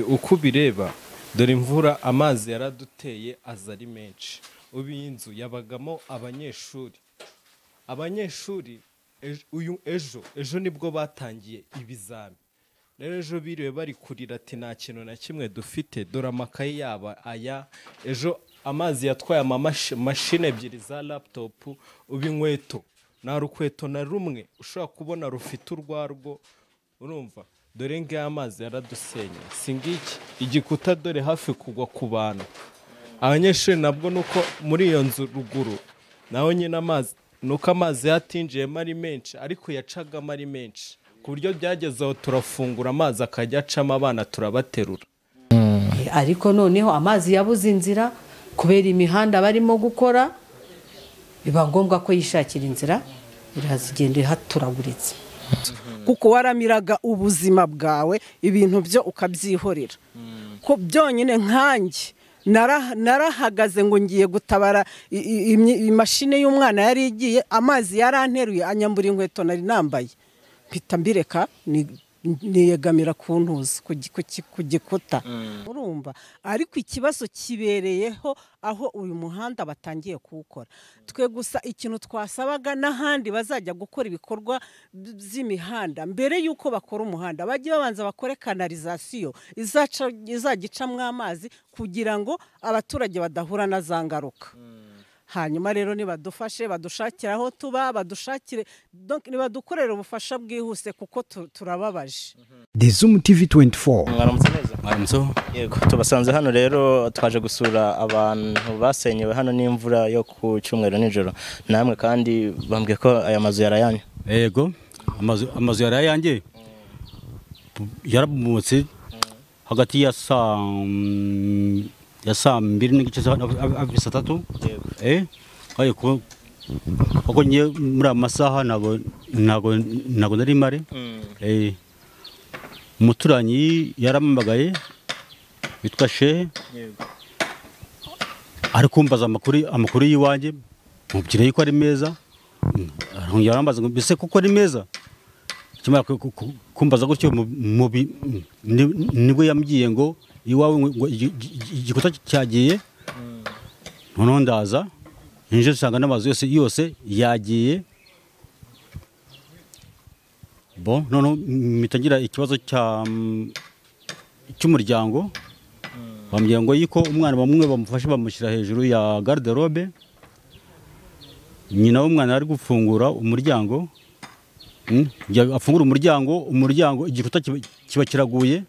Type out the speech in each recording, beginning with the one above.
Uko ubireba dore imvura, amazi yaraduteye aza ari menshi. Ubu iyi nzu yabagamo abanyeshuri. Abanyeshuri uyu ejo nibwo batangiye ibizami. Rero ejo biriwe bari kurira ati nta kintu na kimwe dufite, dore amakayi yaba aya. Ejo amazi yatwaye amamashini ebyiri za laptop, ubu inkweto nta rukweto na rumwe ushobora kubona rufite urwarwo, urumva? Dore ngaya amazi yaradusenye, si ngiki igikuta dore hafi kugwa ku bantu. Abanyeshuri nabwo nuko muri iyo nzu ruguru naho nyine amazi, nuko amazi yatinjiyemo ari menshi, ariko yacagamo ari menshi ku buryo byageze aho turafungura amazi akajya acamo, abana turabaterura. Ariko noneho amazi yabuze inzira kubera imihanda barimo gukora, biba ngombwa ko yishakira inzira, irazigenda ihaturaguritse. Kuko waramiraga ubuzima bwawe, ibintu byo ukabyihorera. Ko byonyine nkanjye narahagaze ngo ngiye gutabara imashini y'umwana yari igiye, amazi yaranteruye anyambura inkweto nari nambaye, mpita mbireka niyegamira ku ntuzi ku gikuta. Urumva, ariko ikibazo kibereyeho aho uyu muhanda batangiye kuwukora. Twe gusa ikintu twasabaga n'ahandi bazajya gukora ibikorwa by'imihanda, mbere y'uko bakora umuhanda bajye babanza bakore kanalizasiyo izajya icamwo amazi kugira ngo abaturage badahura na za ngaruka. Hanyuma rero nibadufashe, badushakire aho tuba, badushakire, donc nibadukorere ubufasha bwihuse kuko turababaje. The Zoom TV 24. Mwaramutse neza. Mwaramutse. Yego, tubasanze hano rero twaje gusura abantu basenyewe hano n'imvura yo ku cyumweru nijoro. Namwe kandi bambwiye ko aya mazu yarayanyu. Yego, amazu yarayanjye yarabomotse hagati ya saa 2:15 saa 3. Ariko kuko ngiye muri amasaha ntago nari mare. Umuturanyi yaramamagaye witwa Shehe, ari kumbaza amakuru y'iwanjye, mubwira yuko ari meza. Arongera arambaza ngo mbese kuko ari meza. Kimara kumbaza gutyo nibwo yambwiye ngo iwawe ngo igikuta cyagiye. Noneho ndaza nje nsanga n'amazu yose yagiye. Bon, noneho mitagira ikibazo cy'umuryango. Bambwiye ngo yiko umwana bamwe bamufashe bamushyira hejuru ya garde-robe. Nyina w'umwana ari gufungura umuryango, afungura umuryango igikuta kiba kiraguye.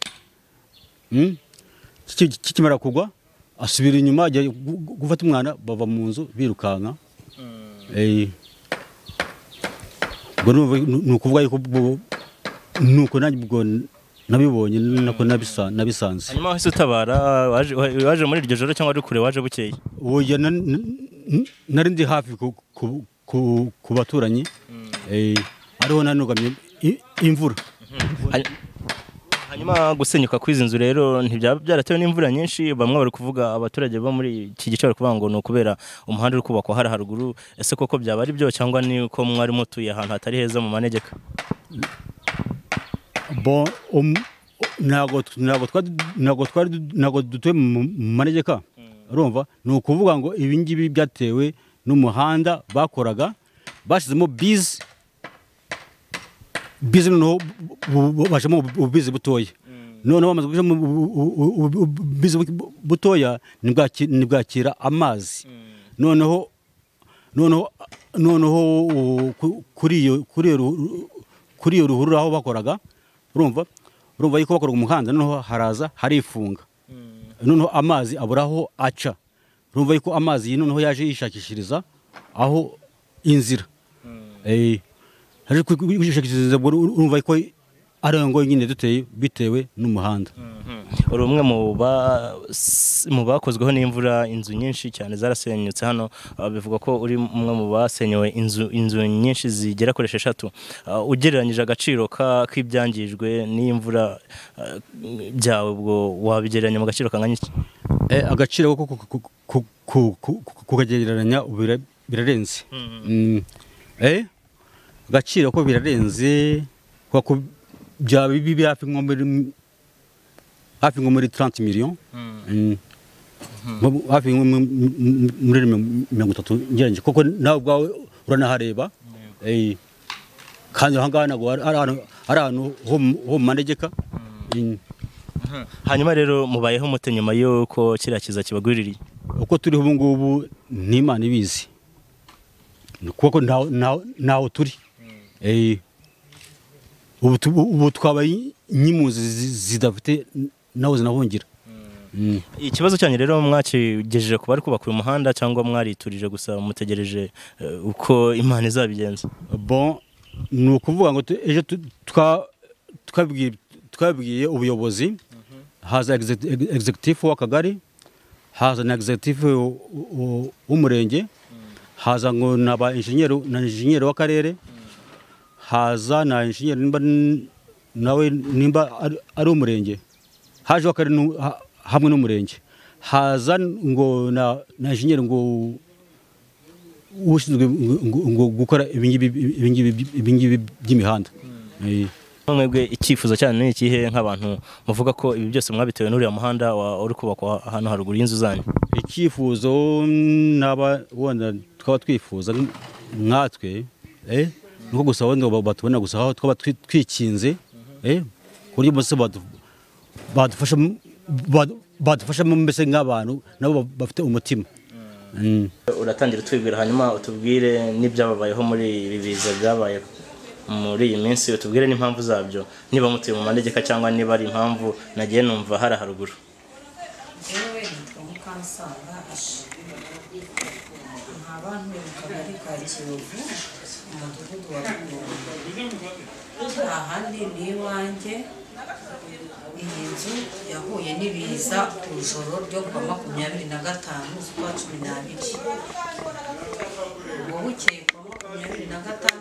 Kikimara kugwa asubira inyuma ajya gufata umwana, bava mu nzu birukanka. Ubwo ni ukuvuga yuko nuko nanjye ubwo nabibonye nako nabisanze. Hanyuma wahise utabara, waje muri iryo joro cyangwa ari kure waje bukeye? Oya, nari ndi hafi ku baturanyi, ariho nanugamye imvura. Hanyuma gusenyuka kw'izi nzu rero ntibyaba byaratewe n'imvura nyinshi? Bamwe bari kuvuga, abaturage bo muri iki gice bari kuvuga ngo ni ukubera umuhanda uri kubakwa hari haruguru. Ese koko byaba ari byo cyangwa ni uko mwari mutuye ahantu hatari heza mu manegeka? Bon, ntago dutuye mu manegeka, urumva? Ni ukuvuga ngo ibi ngibi byatewe n'umuhanda bakoraga, bashyizemo bizi noneho bashamo ububizi butoya. Noneho bamaze gushyiramo ububizi butoya ntibwakira amazi. Noneho kuri iyo ruhurura aho bakoraga, urumva yuko bakoraga umuhanda, noneho haraza harifunga. Noneho amazi abura aho aca. Urumva yuko amazi noneho yaje yishakishiriza aho inzira. Haje kwishakishiriza, urumva ko ari ngo nyine duteye bitewe n'umuhanda. Uri umwe mu bakozweho n'imvura, inzu nyinshi cyane zarasenyutse hano. Bivuga ko uri umwe mu basenyewe inzu nyinshi zigera kuri 6. Ugereranyije agaciro k'ibyangijwe n'imvura byawe, ubwo wabigereranya mu gaciro kangana iki? Agaciro ko kukagereranya birarenze. Agaciro ko birarenze kuko byaba bibi hafi nko muri Hafi nko muri 30 millions, hafi nko muri 30 ngereranyije, kuko nawe ubwawe uranahareba. Kandi aha ngaha ntabwo ari ahantu ho mu manegeka. Hanyuma rero mubayeho mute nyuma y'uko kiriya kiza kibagwiririye? Uko turiho ubu ngubu ni Imana ibizi, kuko ntaho turi. Ubu twabaye nk'impunzi zidafite naho zinahungira. Ikibazo cyanyu rero mwakigejeje ku bari kubaka uyu muhanda cyangwa mwariturije gusa mutegereje uko Imana izabigenza? Bon, ni ukuvuga ngo ejo twabwiye ubuyobozi, haza executive w'akagari, haza na executive w'umurenge, haza ngo na ba engineer na engineer w'akarere, haza na engineer nimba nawe nimba ari umurenge, haje w'akarere hamwe n'umurenge, haza ngo na engineer ngo ushinzwe ngo gukora ibingibi by'imihanda. Mwebwe icyifuzo cyanyu ni ikihe nk'abantu muvuga ko ibi byose mwabitewe n'uriya muhanda uri kubakwa hano haruguru y'inzu zanyu? Icyifuzo naba wenda twaba twifuza nkatwe nuko gusa wenda batubona gusa aho twaba twikinze, ku buryo bose badufasha mbese nk'abantu nabo bafite umutima. Uratangira utwibwira hanyuma utubwire n'ibyababayeho muri ibi biza byabaye muri iyi minsi, utubwire n'impamvu zabyo, niba mutuye mu manegeka cyangwa niba ari impamvu nagiye numva hari haruguru. Yewe nitwa Mukansanga Asha, nkaba ntuye mu kagari ka Kiyovu, umudugudu wa Rugunga. Ahandi ni iwanjye. Iyi nzu yahuye n'ibiza ku ijoro ryo kuwa 25 z'ukwa 12. Ubwo bukeye kuwa 26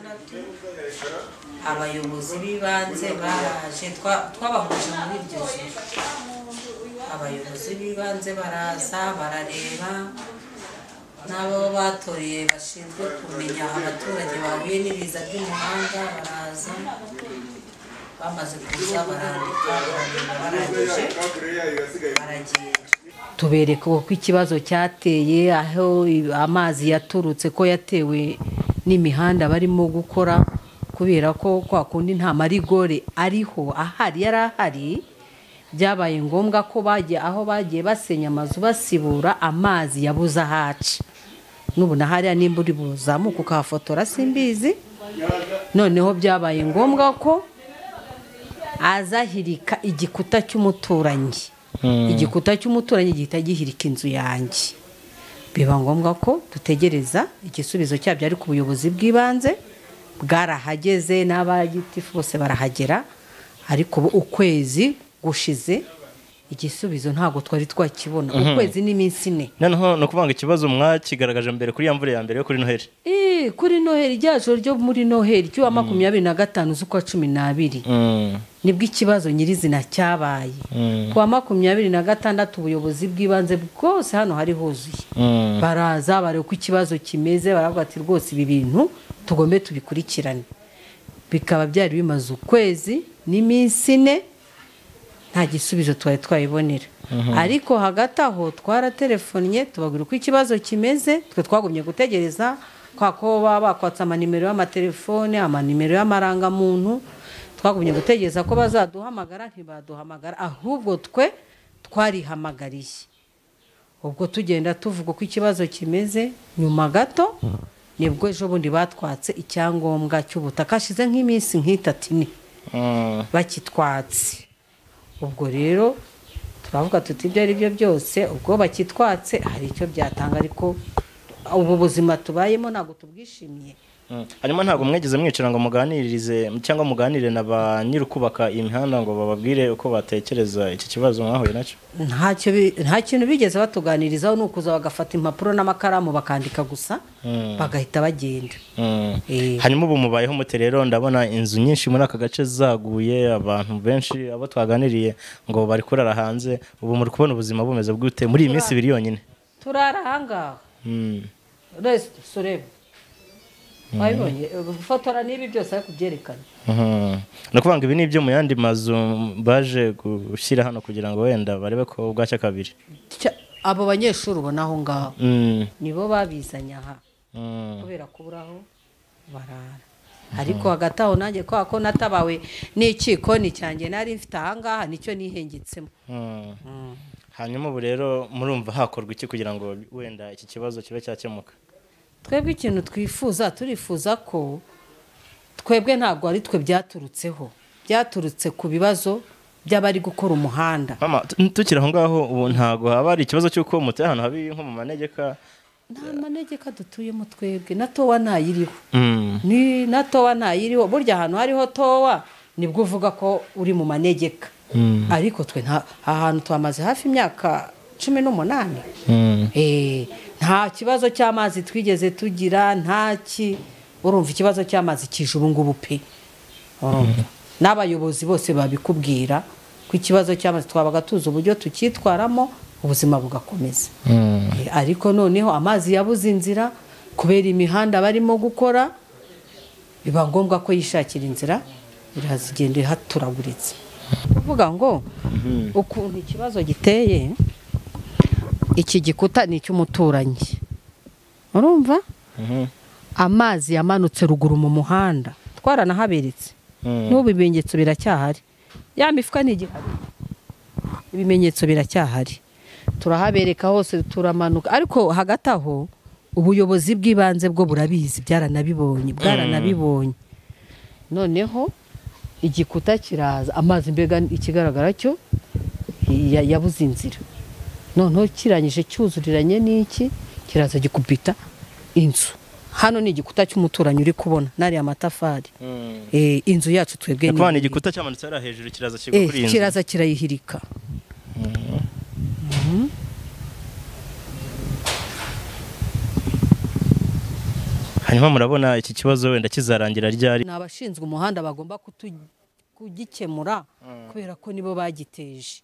abayobozi b'ibanze baraje, twabahuje muri iryo joro. Abayobozi b'ibanze baraza barareba, n'abo batoreye bashinzwe kumenya abaturage bahuye n'ibiza by'umuhanda baraza. Bamaze kuza barandika, barareba, barangije baragenda. Tubereka uko ikibazo cyateye, aho amazi yaturutse, ko yatewe n'imihanda barimo gukora, kubera ko kwa kundi nta marigore ariho ahari yari ahari. Byabaye ngombwa ko bagiye aho bagiye basenya amazu basibura, amazi yabuze ahaca. N'ubu na hariya nimba uri buzamuka ukahafotora simbizi. Noneho byabaye ngombwa ko azahirika igikuta cy'umuturanyi. Igikuta cy'umuturanyi gihita gihirika inzu yanjye. Biba ngombwa ko dutegereza igisubizo cyabyo, ariko ubuyobozi bw'ibanze bwarahageze n'abagitifu bose barahagera, ariko ubu ukwezi gushize igisubizo ntabwo twari twakibona. Ukwezi n'iminsi 4. Noneho no kuvanga ikibazo mwakigaragaje mbere kuri ya mvura ya mbere yo kuri Noheli. Kuri Noheli ryajo ryo muri Noheli cyo 25 z'ukwa 12. Nibwo ikibazo nyirizina cyabaye. Kuwa 26 ubuyobozi bw'ibanze bwose hano hari huzuye. Baraza bareba uko ikibazo kimeze, baravuga ati rwose ibi bintu tugombe tubikurikirane. Bikaba byari bimaze ukwezi n'iminsi 4 nta gisubizo twari twayibonera. Ariko hagati aho twaratelefonye tubabwira uko ikibazo kimeze, twe twagumye gutegereza kwa ko baba bakwatsa amanimero y'amatelefone, amanimero y'amarangamuntu, twagumye gutegereza ko bazaduhamagara, ntibaduhamagara, ahubwo twe twarihamagariye. Ubwo tugenda tuvuga uko ikibazo kimeze, nyuma gato nibwo ejo bundi batwatse icyangombwa cy'ubutaka, hashize nk'iminsi nk'itatu 4 bakitwatse. Ubwo rero turavuga tuti ibyo ari byo byose ubwo bakitwatse hari icyo byatanga, ariko ubu buzima tubayemo ntabwo tubwishimiye. Hanyuma ntabwo mwegeze mwicara ngo muganirize cyangwa muganire na ba nyir'ukubaka imihanda ngo bababwire uko batekereza iki kibazo mwahuye nacyo? Nta kintu bigeze batuganirizaho, ni ukuza bagafata impapuro n'amakaramu bakandika gusa bagahita bagenda. Hanyuma ubu mubayeho mute rero? Ndabona inzu nyinshi muri aka gace zaguye, abantu benshi abo twaganiriye ngo bari kurara hanze. Ubu muri kubona ubuzima bumeze bwute muri iyi minsi ibiri yonyine? Turara ahangaha. Rest sureba. Wabibonye gufotora n'ibi byose ari kubyerekana. No kuvanga ibi ni ibyo mu yandi mazu baje gushyira hano kugira ngo wenda barebe ko bwacya kabiri. Abo banyeshuri ubona aho ngaho nibo babizanye aha kubera kuburaho barara. Ariko hagati aho nanjye kwa ko natabawe n'ikikoni cyanjye nari mfite aha ngaha nicyo nihengetsemo. Hanyuma ubu rero murumva hakorwa iki kugira ngo wenda iki kibazo kibe cyakemuka? Twebwe ikintu twifuza, turifuza ko twebwe ntabwo ari twe byaturutseho, byaturutse ku bibazo by'abari gukora umuhanda. Mama, tukiri aho ngaho ubu ntago haba ari ikibazo cy'uko mutuye ahantu habi nko mu manegeka? Nta manegeka dutuyemo twebwe, na towa ntayiriho. Ni na towa ntayiriho, burya ahantu hariho towa nibwo uvuga ko uri mu manegeka. Ariko twe nta ahantu twamaze hafi imyaka 18. Nta kibazo cy'amazi twigeze tugira, nta ki urumva ikibazo cy'amazi kije ubu ngubu pe. Urumva n'abayobozi bose babikubwira ko ikibazo cy'amazi twabaga tuzi uburyo tukitwaramo ubuzima bugakomeza. Ariko noneho amazi yabuze inzira kubera imihanda barimo gukora, biba ngombwa ko yishakira inzira irazigenda ihaturaguritse. Kuvuga ngo ukuntu ikibazo giteye, iki gikuta ni icy'umuturanyi. Urumva? Amazi yamanutse ruguru mu muhanda, twaranahaberetse. N'ubu ibimenyetso biracyahari. Ya mifuka ni igihari. Ibimenyetso biracyahari. Turahabereka hose turamanuka, ariko hagati aho ubuyobozi bw'ibanze bwo burabizi, byaranabibonye, bwaranabibonye. Noneho igikuta kiraza, amazi mbega ikigaragara cyo yabuze inzira. Noneho kiranyije cyuzuriranye n'iki kiraza gikubita inzu. Hano ni igikuta cy'umuturanyi uri kubona nari amatafari. Inzu yacu twebwe ni igikuta cyamanutse ari hejuru kiraza kigwa kuri inzu. Kiraza kirayihirika. Hanyuma murabona iki kibazo wenda kizarangira ryari? Nabashinzwe umuhanda bagomba kugikemura kubera ko nibo bagiteje.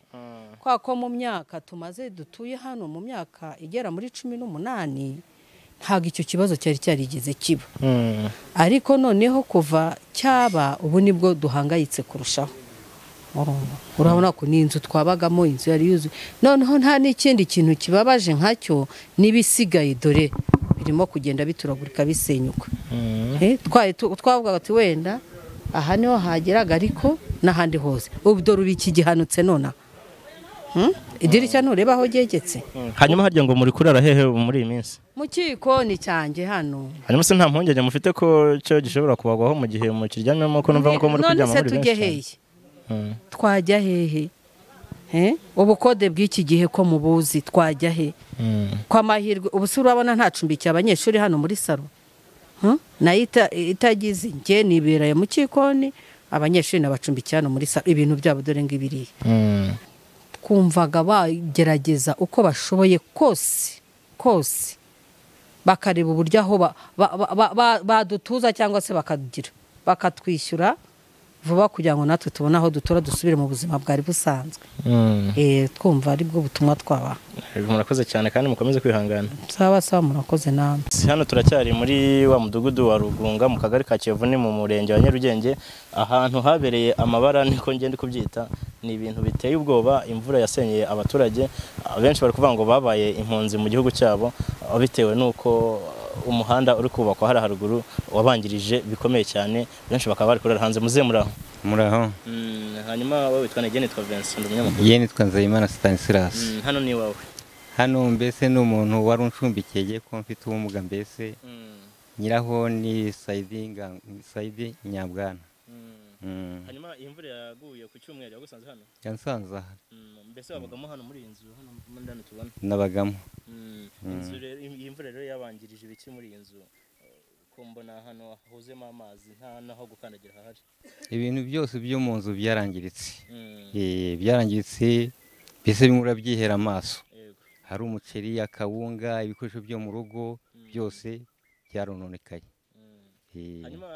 Kwa ko mu myaka tumaze dutuye hano, mu myaka igera muri 18, ntago icyo kibazo cyari cyarigeze kiba. Ariko noneho kuva cyaba ubu nibwo duhangayitse kurushaho. Urabona ko ni inzu twabagamo, inzu yari yuzuye. Noneho nta n'ikindi kintu kibabaje nkacyo nibisigaye dore birimo kugenda bituragurika bisenyuka. Twavugaga ati wenda aha niho hageraga ariko n'ahandi hose. Ubu dore ubu iki gihanutse nona. Idirishya ntureba aho ryegetse. Hanyuma harya ngo muri kurara hehe muri iyi minsi? Mu kikoni cyanjye hano. Hanyuma se nta mpungenge mufite ko cyo gishobora kubagwaho mu gihe mukiryamyemo ko numva ko muri kuryama muri benshi? None se tujye hehe? Twajya hehe? Ubukode bw'iki gihe ko mubuzi twajya he? Kwa mahirwe ubu se urabona ntacumbikiye abanyeshuri hano muri salo. Nayo itagize nge niberaye mu kikoni, abanyeshuri nabacumbikiye hano muri salo, ibintu byabo dore ngibiriye. Twumvaga bagerageza uko bashoboye kose kose bakareba uburyo aho badutuza cyangwa se bakagira bakatwishyura vuba kugira ngo natwe tubone aho dutura dusubire mu buzima bwari busanzwe. Twumva ari bwo butumwa twabaha. Murakoze cyane kandi mukomeze kwihangana. Sawa sawa, murakoze namwe. Hano turacyari muri wa mudugudu wa Rugunga mu kagari ka Kiyovu ni mu murenge wa Nyarugenge, ahantu habereye amabara niko ngende kubyita, ni ibintu biteye ubwoba. Imvura yasenyeye abaturage benshi, bari kuvuga ngo babaye impunzi mu gihugu cyabo bitewe nuko umuhanda uri kubakwa hari haruguru wabangirije bikomeye cyane, benshi bakaba bari kurara hanze. Muze muraho. Muraho. Hanyuma wowe witwa Nige? Nitwa Vincent, ndi umunyamakuru. Ye nitwa Nzeyimana Stanislas. Hano ni wawe? Hano mbese ni umuntu wari uncumbikiye ko mfite ubumuga mbese. Nyiraho ni Saidi Nyabwana. Hanyuma imvura yaguye ku cyumweru yagusanze hano? Yansanze aha. Mbese wabagamo hano muri iyi nzu hano ndani tubona? Nabagamo. Inzu rero imvura rero yabangirije ibiki muri iyi nzu? Ko mbona hano huzemo amazi nta naho gukandagira hahari. Ibintu byose byo mu nzu byarangiritse. Byarangiritse mbese bimwe urabyihera amaso. Hari umuceri, akawunga, ibikoresho byo mu rugo byose byarononekaye. Hanyuma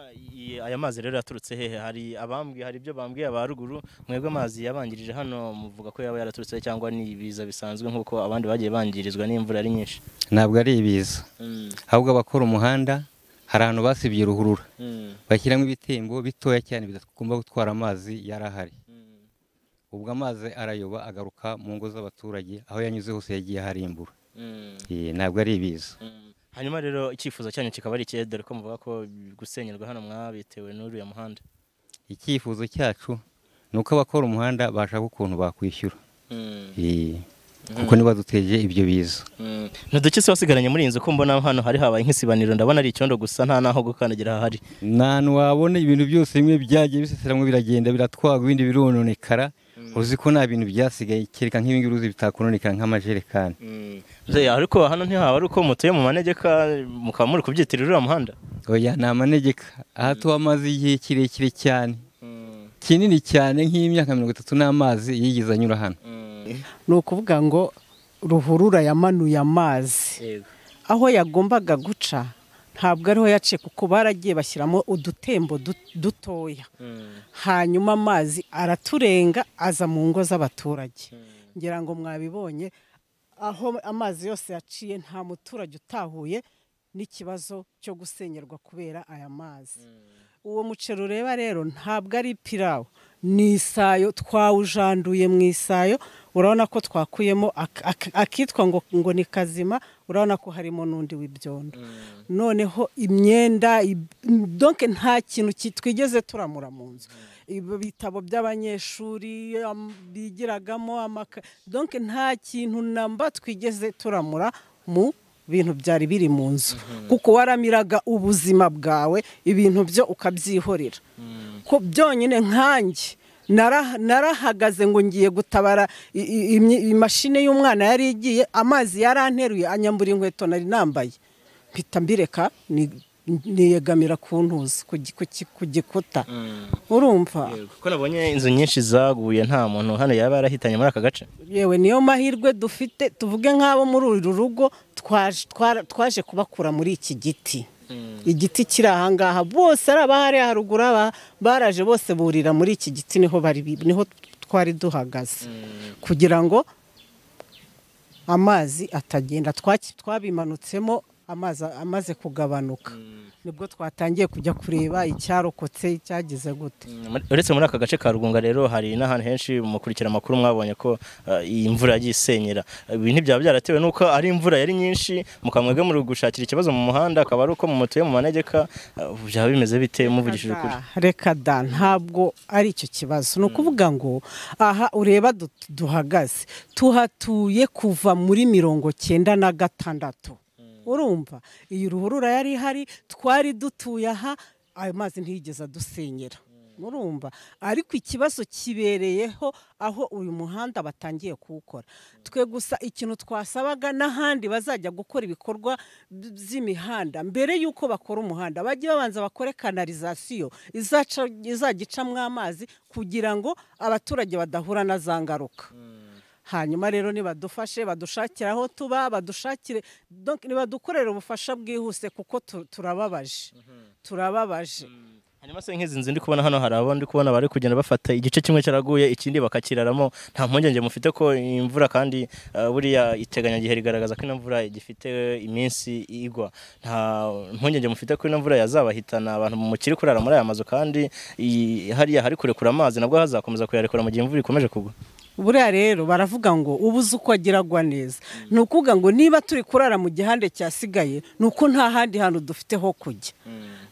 aya mazi rero yaturutse hehe? Hari abambwiye, hari ibyo bambwiye aba ruguru, mwebwe amazi yabangirije hano muvuga ko yaba yaraturutse cyangwa ni ibiza bisanzwe nkuko abandi bagiye bangirizwa n'imvura ari nyinshi? Ntabwo ari ibiza. Ahubwo abakora umuhanda Hari ahantu basibye ruhurura bashyiramo ibitembo bitoya cyane bidagomba gutwara amazi yarahari. Ubwo amazi arayoba agaruka mu ngo z'abaturage, aho yanyuze hose yagiye harimbura. Ntabwo ari ibiza. Hanyuma rero icyifuzo cyanyu kikaba ari ikihe, dore ko muvuga ko gusenyerwa hano mwabitewe n'uriya muhanda? Icyifuzo cyacu ni uko abakora umuhanda bashaka ukuntu bakwishyura, kuko niba duteje ibyo biza. Ntuduke se wasigaranye muri iyi nzu, ko mbona hano hari habaye nk'isibaniro, ndabona ari icyondo gusa, nta naho gukandagira hahari. Nta hantu wabona, ibintu byose bimwe byagiye biseseramwo biragenda biratwagwa, ibindi birononekara. Uzi ko nta bintu byasigaye kereka nk'ibingibi uzi bitakononekara nk'amajerekani. Ariko hano ntihaba ari uko mutuye mu manegeka mukaba muri kubyitirira uriya muhanda? Oya, ni amanegeka. Aha tuhamaze igihe kirekire cyane, kinini cyane, nk'imyaka 30 n'amazi yigeze anyura hano. Ni ukuvuga ngo ruhurura yamanuye amazi aho yagombaga guca ntabwo ariho yaciye, kuko baragiye bashyiramo udutembo dutoya, hanyuma amazi araturenga aza mu ngo z'abaturage. Ngira ngo mwabibonye aho amazi yose yaciye, nta muturage utahuye n'ikibazo cyo gusenyerwa kubera aya mazi. Uwo muceri ureba rero ntabwo ari pirawu, ni isayo, twawujanduye mu isayo. Urabona ko twakuyemo akitwa ngo ni kazima, urabona ko harimo n'undi w'ibyondo. Noneho imyenda, donc nta kintu twigeze turamura mu nzu. Ibitabo by'abanyeshuri bigiragamo, donc nta kintu namba twigeze turamura mu bintu byari biri mu nzu, kuko waramiraga ubuzima bwawe, ibintu byo ukabyihorera. Ko byonyine nkanjye narahagaze ngo ngiye gutabara imashini y'umwana yari igiye, amazi yaranteruye anyambura inkweto nari nambaye, mpita mbireka niyegamira ku ntuzi ku gikuta. Urumva ko nabonye inzu nyinshi zaguye, nta muntu hano yaba yarahitanye muri aka gace. Yewe, niyo mahirwe dufite, tuvuge nk'abo muri uru rugo twaje kubakura muri iki giti. Igiti kiri aha ngaha, bose ari abahari haruguru baraje bose burira muri iki giti, niho bari, niho twari duhagaze kugira ngo amazi atagenda. Twabimanutsemo amazi amaze kugabanuka, nibwo twatangiye kujya kureba icyarokotse cyagize gute. Uretse muri aka gace ka Rugunga rero hari n'ahantu henshi mukurikira amakuru mwabonye ko iyi mvura yagiye isenyera. Ibi ntibyaba byaratewe nuko ari imvura yari nyinshi mukamwebwe muri gushakira ikibazo mu muhanda, akaba ari uko mu mutuye mu manegeka, byaba bimeze bite muvugishije ukuri? Reka da, ntabwo ari icyo kibazo. Ni ukuvuga ngo aha ureba duhagaze tuhatuye kuva muri 96. Urumva iyi ruhurura yari ihari, twari dutuye aha, ayo mazi ntiyigeze adusenyera. Urumva, ariko ikibazo kibereyeho aho uyu muhanda batangiye kuwukora. Twe gusa ikintu twasabaga n'ahandi bazajya gukora ibikorwa by'imihanda, mbere y'uko bakora umuhanda bajye babanza bakore kanalizasiyo izajya icamwo amazi kugira ngo abaturage badahura na za ngaruka. Hanyuma rero nibadufashe badushakira aho tuba, badushakire, donc nibadukorera ubufasha bwihuse, kuko turababaje, turababaje. Hanyuma se nk'izi nzu ndi kubona hano, hari abo ndi kubona bari kugenda bafata igice kimwe cyaraguye ikindi bakakiraramo, nta mpungenge mufite ko imvura kandi buriya iteganyagihe rigaragaza ko ino mvura igifite iminsi igwa, nta mpungenge mufite ko ino mvura yazabahitana abantu mukiri kurara muri aya mazu, kandi hariya hari kurekura amazi nabwo hazakomeza kuyarekura mu gihe imvura ikomeje kugwa? Buriya rero baravuga ngo ubuze uko agiragwa neza. Ni ukuvuga ngo niba turi kurara mu gihande cyasigaye ni uko nta handi hantu dufite ho kujya.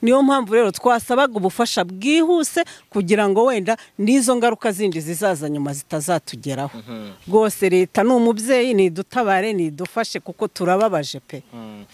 Niyo mpamvu rero twasabaga ubufasha bwihuse kugira ngo wenda n'izo ngaruka zindi zizaza nyuma zitazatugeraho. Rwose leta ni umubyeyi, nidutabare, nidufashe kuko turababaje pe.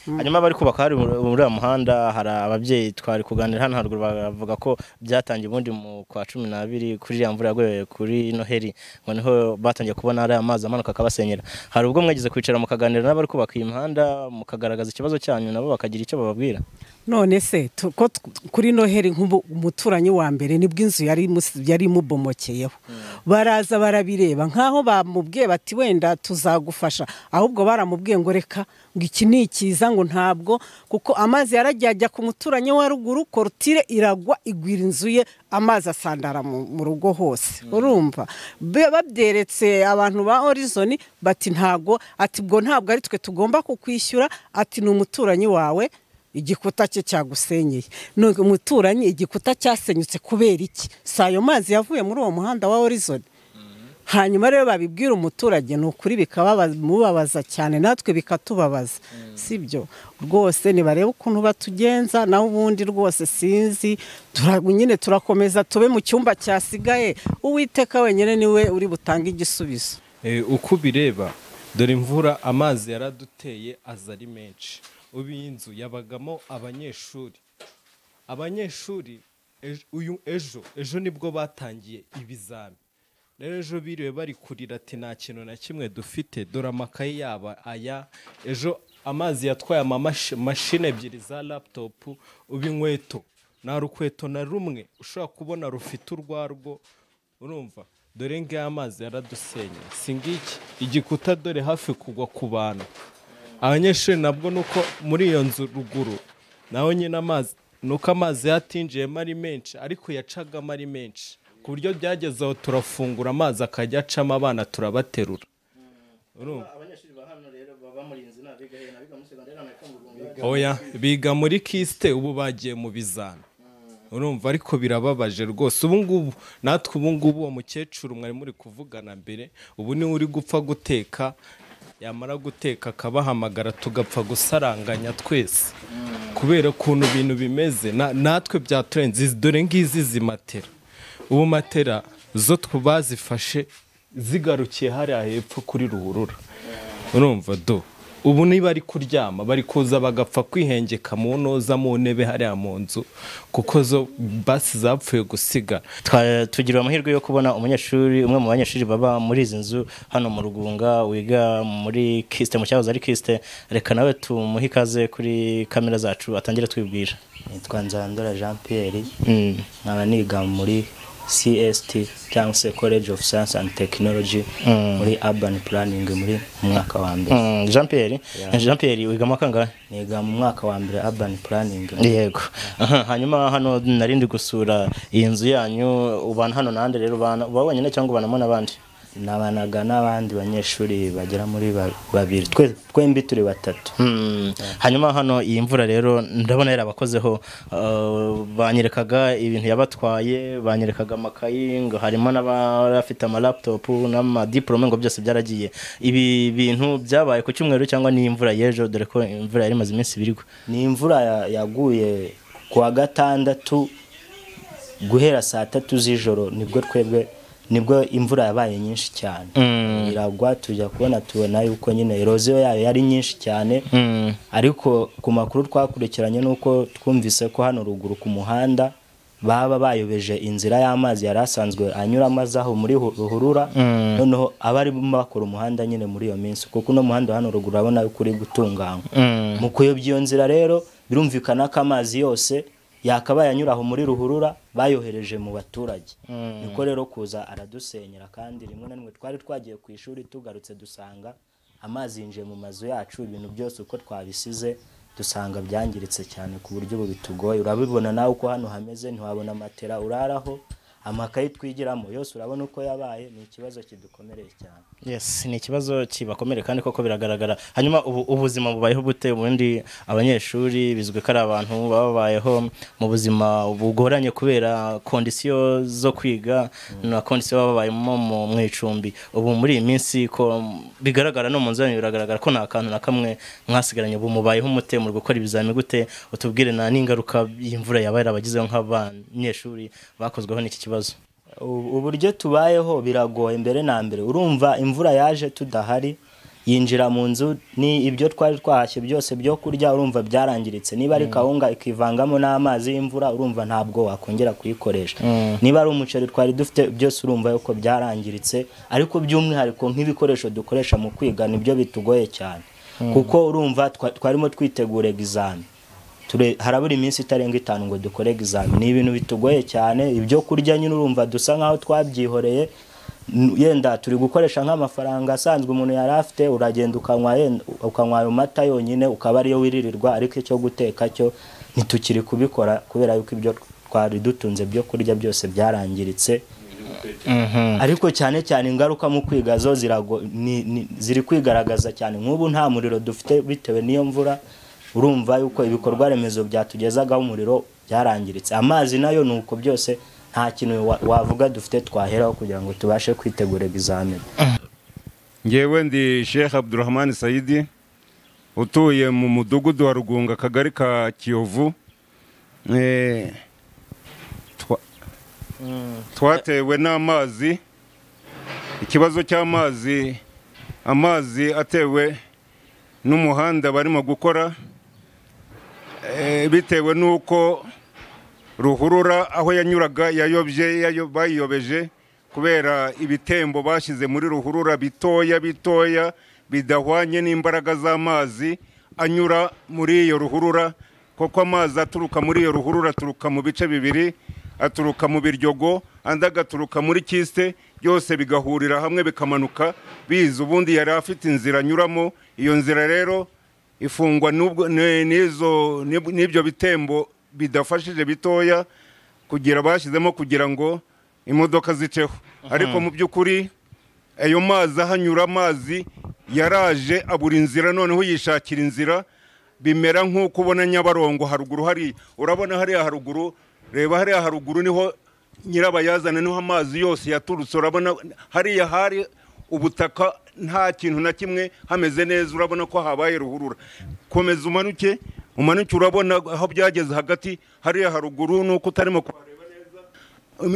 Hanyuma bari kubaka hari muri uriya muhanda, hari ababyeyi twari kuganira hano haruguru bavuga ko byatangiye ubundi mu kwa 12 kuri iriya mvura yaguye kuri Noheli, ngo niho batangiye kubona ari amazi amanuka akabasenyera. Hari ubwo mwageze kwicara mukaganira n'abari kubaka iyi mihanda mukagaragaza ikibazo cyanyu nabo bakagira icyo bababwira? None se ko kuri Noheli nk'ubu umuturanyi wa mbere nibwo inzu yari imubomokeyeho, baraza barabireba nkaho bamubwiye bati wenda tuzagufasha, ahubwo baramubwiye ngo reka ngo iki ni ikiza, ngo ntabwo, kuko amazi yaragiye ajya ku muturanyi wa ruguru, korutire iragwa igwira inzu ye, amazi asandara mu rugo hose. Urumva babyeretse abantu ba Horizon bati ntago, ati bwo ntabwo ari twe tugomba kukwishyura, ati ni umuturanyi wawe Igikuta cye cyagusenyeye. None umuturanyi igikuta cyasenyutse kubera iki? Si ayo mazi yavuye muri uwo muhanda wa Horizon. Hanyuma rero babibwira umuturage ni ukuri bikabamubabaza cyane, natwe bikatubabaza, sibyo rwose. Nibarebe ukuntu batugenza, naho ubundi rwose sinzi, nyine turakomeza tube mu cyumba cyasigaye. Uwiteka wenyine niwe uri butange igisubizo. Uko ubireba dore imvura, amazi yaraduteye aza ari menshi. Ubu iyi nzu yabagamo abanyeshuri. Abanyeshuri ejo nibwo batangiye ibizami. Rero ejo biriwe bari kurira ati nta kintu na kimwe dufite, dore amakayi yaba aya. Ejo amazi yatwaye amamashini ebyiri za laptop, ubu inkweto nta rukweto na rumwe ushobora kubona rufite urwarwo, urumva. Dore ngaya amazi yaradusenye, si ngiki igikuta dore hafi kugwa ku bantu. Abanyeshuri nabwo nuko muri iyo nzu ruguru naho nyine amazi, nuko amazi yatinjiyemo ari menshi, ariko yacagamo ari menshi ku buryo byageze aho turafungura amazi akajya acamo, abana turabaterura. Oya, biga muri kiste, ubu bagiye mu bizami, urumva. Ariko birababaje rwose ubu ngubu. Natwe ubu ngubu uwo mukecuru mwari muri kuvugana mbere, ubu niwe uri gupfa guteka, yamara guteka akabahamagara tugapfa gusaranganya twese kubera ukuntu ibintu bimeze. Natwe byaturenze. Dore ngizi zimatera, ubu matera zo bazifashe zigarukiye hariya hepfo kuri ruhurura, urumva. Do ubu niba ari kuryama bari kuza bagapfa kwihengeka mu ntoza mu ntebe hariya mu nzu, kuko zo basi zapfuye gusiga. Tugira amahirwe yo kubona umunyeshuri, umwe mu banyeshuri baba muri izi nzu hano mu Rugunga, wiga muri Kiste, mu cyahoze ari Kiste. Reka nawe tumuhe ikaze kuri kamera zacu atangire twibwira. Nitwa Nzandora Jean Pierre, nkaba niga muri CST cyangwa se College of Science and Technology muri Urban Planning muri mwaka wa mbere. Jean Pierre, Jean Pierre wiga mu kangahe? Niga mu mwaka wa mbere Urban Planning. Yego. Hanyuma hano narindi gusura iyi nzu yanyu, ubana hano nande rero? Ubana uba wenyine cyangwa ubanamo n'abandi? Nabanaga n'abandi banyeshuri bagera muri babiri, twembi turi batatu. Hanyuma hano iyi mvura rero ndabona yarabakozeho, banyerekaga ibintu yabatwaye, banyerekaga amakayi, ngo harimo n'abafite ama laptop n'ama diplome, ngo byose byaragiye. Ibi bintu byabaye ku cyumweru cyangwa ni imvura y'ejo? Dore ko imvura yari imaze iminsi ibiri. Ni imvura yaguye ku wa gatandatu guhera saa 3 z'ijoro, nibwo twebwe nibwo imvura yabaye nyinshi cyane. Iragwa tujya kubona tubona yuko nyine eroziyo yayo yari nyinshi cyane. Ariko ku makuru twakurikiranye nuko twumvise ko hano ruguru ku muhanda baba bayobeje inzira y'amazi yari asanzwe anyuramo azaho muri ruhurura, noneho abari bakora umuhanda nyine muri iyo minsi, kuko no muhanda hano ruguru urabona yuko uri gutunganywa. Mu kuyobya iyo nzira rero birumvikana ko amazi yose yakabaye anyura aho muri ruhurura bayohereje mu baturage. Niko rero kuza aradusenyera, kandi rimwe na rimwe twari twagiye ku ishuri tugarutse dusanga amazi yinjiye mu mazu yacu, ibintu byose uko twabisize dusanga byangiritse cyane ku buryo bitugoye. Urabibona nawe uko hano hameze, ntiwabona matera uraraho, amakayi twigiramo yose urabona uko yabaye. Ni ikibazo kidukomereye cyane. Yes, ni ikibazo kibakomereye kandi koko biragaragara. Hanyuma ubuzima bubayeho bute? Ubundi abanyeshuri bizwi ko ari abantu babayeho mu buzima bugoranye kubera kondisiyo zo kwiga na kondisiyo babayemo mu icumbi. Ubu muri iyi minsi ko bigaragara no mu nzu yanyu biragaragara ko nta kantu na kamwe mwasigaranye, ubu mubayeho mute mu gukora ibizami gute? Utubwire na n'ingaruka y'imvura yabaye abagizeho nk'abanyeshuri bakozweho n'iki kibazo. Uburyo tubayeho biragoye. Mbere na mbere urumva imvura yaje tudahari, yinjira mu nzu, ni ibyo twari twahashye byose byo kurya urumva byarangiritse. Niba ari kawunga ikivangamo n'amazi y'imvura urumva ntabwo wakongera kuyikoresha. Niba ari umuceri twari dufite byose urumva yuko byarangiritse. Ariko by'umwihariko nk'ibikoresho dukoresha mu kwiga nibyo bitugoye cyane, kuko urumva twarimo twitegura examen, harabura iminsi itarenga 5 ngo dukore examen. Ni ibintu bitugoye cyane. Ibyo kurya nyine urumva dusa nkaho twabyihoreye, yenda turi gukoresha nk'amafaranga asanzwe umuntu yari afite, uragenda ukanywa ayo mata yonyine ukaba ariyo wiririrwa, ariko icyo guteka cyo ntitukiri kubikora kubera yuko ibyo twari dutunze byo kurya byose byarangiritse. Ariko cyane cyane ingaruka mu kwiga zo ziri kwigaragaza cyane. Nk'ubu nta muriro dufite bitewe n'iyo mvura. Urumva yuko ibikorwa remezo byatugezagaho umuriro byarangiritse, amazi nayo nuko byose nta kintu wavuga dufite twaheraho kugira ngo tubashe kwitegura ibizamini. Ngewe ndi Sheikh Abdurrahman Saidi utuye mu mudugudu wa Rugunga, kagari ka Kiyovu. Twatewe n'amazi, ikibazo cy'amazi, amazi atewe n'umuhanda barimo gukora, bitewe n'uko ruhurura aho yanyuraga yayobye, bayiyobeje kubera ibitembo bashyize muri ruhurura bitoya bitoya bidahwanye n'imbaraga z'amazi anyura muri iyo ruhurura, kuko amazi aturuka muri iyo ruhurura aturuka mu bice bibiri, aturuka mu Biryogo andi agaturuka muri Kiste, byose bigahurira hamwe bikamanuka biza. Ubundi yari afite inzira anyuramo, iyo nzira rero ifungwa n'ibyo bitembo bidafashije bitoya kugira bashyizemo kugira ngo imodoka ziceho. Ariko mu by'ukuri ayo mazi ahanyura, amazi yaraje abura inzira, noneho yishakira inzira, bimera nk'uko ubona Nyabarongo haruguru hari, urabona hariya haruguru, reba hariya haruguru niho nyirabayazana, niho amazi yose yaturutse. Urabona hariya hari ubutaka nta kintu na kimwe, hameze neza, urabona ko habaye ruhurura. Komeza umanuke umanuke, urabona aho byageze hagati hariya haruguru, nuko utarimo kuhareba neza,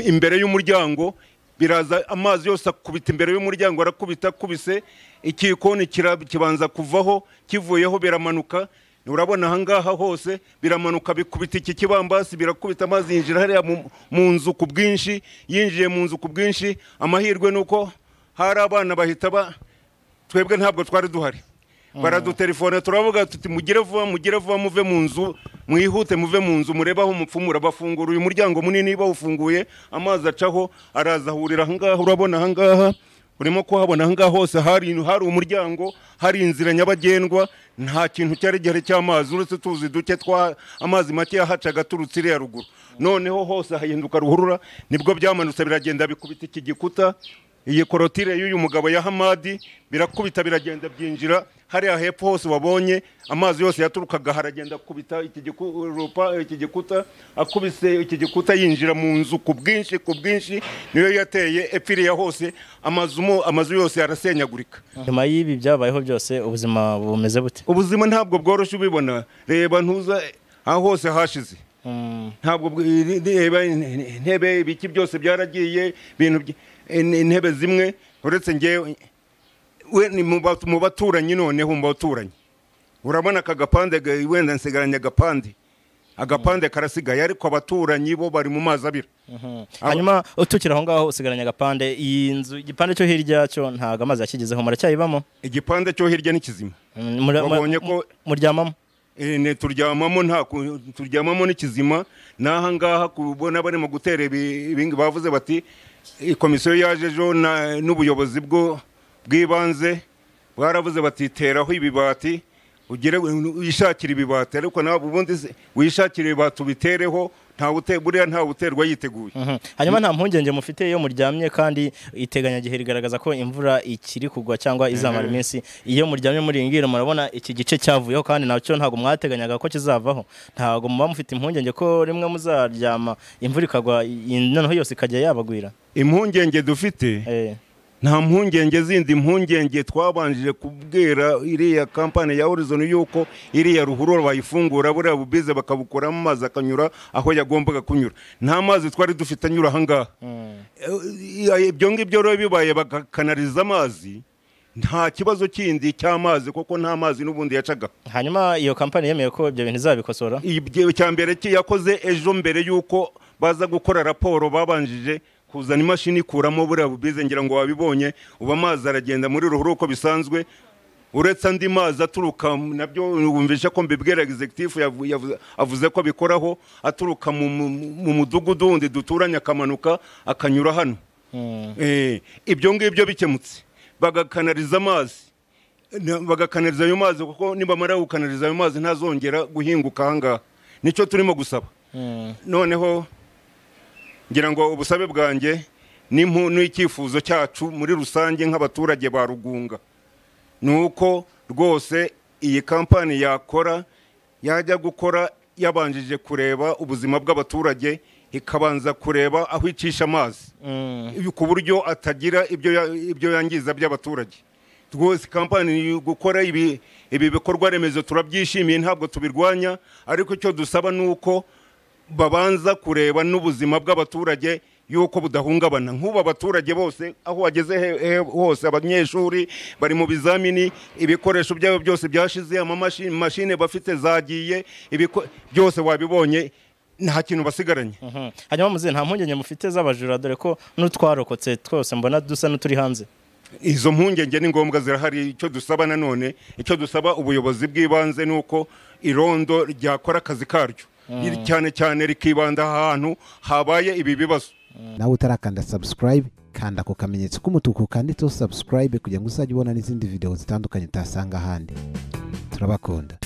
imbere y'umuryango biraza amazi yose akubita imbere y'umuryango, arakubita akubise ikikoni kibanza kuvaho, kivuyeho biramanuka. Urabona ahangaha hose biramanuka bikubita iki kibambasi, birakubita amazi yinjira hariya mu nzu ku bwinshi, yinjiye mu nzu ku bwinshi. Amahirwe nuko hari abana bahita twebwe ntabwo twari duhari, baradutelefone turavuga tuti mugire vuba, mugire vuba, muve mu nzu, mwihute muve mu nzu, murebe aho mupfumura. Bafungura uyu muryango munini, bawufunguye amazi acaho araza ahurira ahangaha. Urabona ahangaha urimo kuhabona, ahangaha hose hari umuryango, hari inzira nyabagendwa, nta kintu cyari gihari cy'amazi uretse tuzi duke twa amazi make yahacaga aturutse iriya ruguru. Noneho hose hahinduka ruhurura, nibwo byamanutse biragenda bikubita iki gikuta, iyi korotire y'uyu mugabo ya Hamadi, birakubita biragenda byinjira hariya hepfo hose wabonye amazi yose yaturukaga haragenda akubita iki gikuta, akubise iki gikuta yinjira mu nzu ku bwinshi ku bwinshi, niyo yateye epfiriya hose, amazu yose arasenyagurika. Nyuma y'ibi byabayeho byose ubuzima bumeze bute? Ubuzima ntabwo bworoshye ubibona, reba ntuza aho hose hashize, ntabwo reba intebe ibiki byose byaragiye, ibintu intebe zimwe uretse ngewe we ni mu baturanyi. Noneho mu baturanyi urabona aka gapande, wenda nsigaranye agapande karasigaye, ariko abaturanyi bo bari mu mazi abira. Hanyuma utukira aho ngaho usigaranye agapande, iyi nzu igipande cyo hirya cyo ntago amazi yakigezeho, muracyayibamo? Igipande cyo hirya ni kizima, babonye ko muryamamo. Turyamamo, nta turyamamo ni kizima. Naha ngaha kubona barimo gutera ibingi, bavuze bati komisiyo yaje ejo n'ubuyobozi bwo bw'ibanze bwaravuze bati teraho ibibati ugere wishakira ibibati, ariko nawe ubundi wishakira ibibati ubitereho, buriya nta uterwa yiteguye. Hanyuma nta mpungenge mufite iyo muryamye, kandi iteganyagihe rigaragaza ko imvura ikiri kugwa cyangwa izamara iminsi, iyo muryamye muri ngiro murabona iki gice cyavuyeho kandi nacyo ntago mwateganyaga ko kizavaho, ntago muba mufite impungenge ko rimwe muzaryama imvura ikagwa noneho yose ikajya yabagwira? Impungenge dufite nta mpungenge zindi, impungenge twabanjije kubwira iriya kampani ya Horizon yuko iriya ruhurura bayifungura, buriya bubize bakabukuramo amazi akanyura aho yagombaga kunyura. Nta mazi twari dufite anyura ahangaha. Ibyo ngibyo rero bibaye bakakanariza amazi, nta kibazo kindi cy'amazi kuko nta mazi n'ubundi yacaga. Hanyuma iyo kampani yemeye ko ibyo bintu izabikosora? Ibyo cyambere yakoze ejo mbere yuko baza gukora raporo, babanjije kuzana imashini ikuramo buriya bubize, ngira ngo wabibonye, uba amazi aragenda muri ruhurura uko bisanzwe, uretse andi mazi aturuka, nabyo wumvisha ko mbibwira executive avuze ko bikoraho, aturuka mu mudugudu wundi duturanye akamanuka akanyura hano. Ibyo ngibyo bikemutse bagakanariza amazi, bagakanariza ayo mazi, kuko nibamara gukanariza ayo mazi ntazongera guhinguka ahangaha. Nicyo turimo gusaba. Noneho ngira ngo ubusabe bwanjye n'icyifuzo cyacu muri rusange nk'abaturage ba Rugunga nuko rwose iyi kampani yakora yajya gukora yabanjije kureba ubuzima bw'abaturage, ikabanza kureba aho icisha amazi ku buryo atagira ibyo yangiza by'abaturage. Rwose kampani gukora ibi bikorwa remezo turabyishimiye, ntabwo tubirwanya, ariko icyo dusaba ni uko babanza kureba n'ubuzima bw'abaturage yuko budahungabana. Nk'ubu abaturage bose aho wageze hose, abanyeshuri bari mu bizamini, ibikoresho byabo byose byashize, amamashini bafite zagiye, byose wabibonye, nta kintu basigaranye. Hanyuma muze, nta mpungenge mufite z'abajura, dore ko n'utwarokotse twose mbona dusa n'uturi hanze? Izo mpungenge ni ngombwa, zirahari. Icyo dusaba nanone, icyo dusaba ubuyobozi bw'ibanze ni uko irondo ryakora akazi karyo, cyane cyane rikibanda ahantu habaye ibi bibazo. Nawe utarakanda subscribe, kanda ku kamenyetso k'umutuku kanditseho subscribe kugira ngo uzajye ubona n'izindi video zitandukanye utasanga ahandi. Turabakunda.